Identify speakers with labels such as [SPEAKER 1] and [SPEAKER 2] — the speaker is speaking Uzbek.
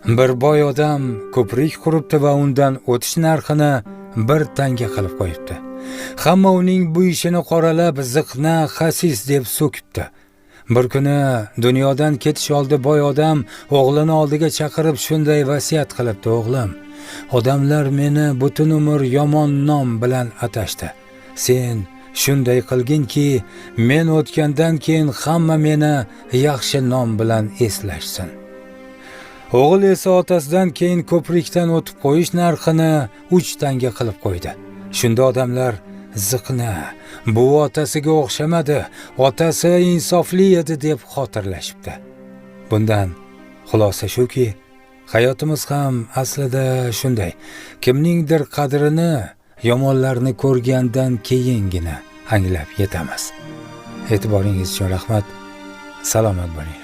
[SPEAKER 1] Bir boy odam ko'prik quribdi va undan o'tish narxini bir tanga qilib qo'yibdi. Hamma uning bu ishini qoralab, ziqna, xasis deb so'kibdi. Bir kuni dunyodan ketish oldi boy odam o'g'lini oldiga chaqirib shunday vasiyat qilibdi: "O'g'lim, odamlar meni butun umr yomon nom bilan atashdi. Sen shunday qilginki, men o'tgandan keyin hamma meni yaxshi nom bilan eslashsin." O'g'il esa otasidan keyin ko'prikdan o'tib qo'yish narxini 3 tanga qilib qo'ydi. Shunda odamlar: "Ziqna, bu otasiga o'xshamadi, otasi insofli edi" deb xotirlashibdi. Bundan xulosa shuki, hayotimiz ham aslida shunday. Kimningdir qadrini yomonlarni ko'rgandan keyingina anglab yetamiz. E'tiboringiz uchun rahmat. Salomat bo'linglar.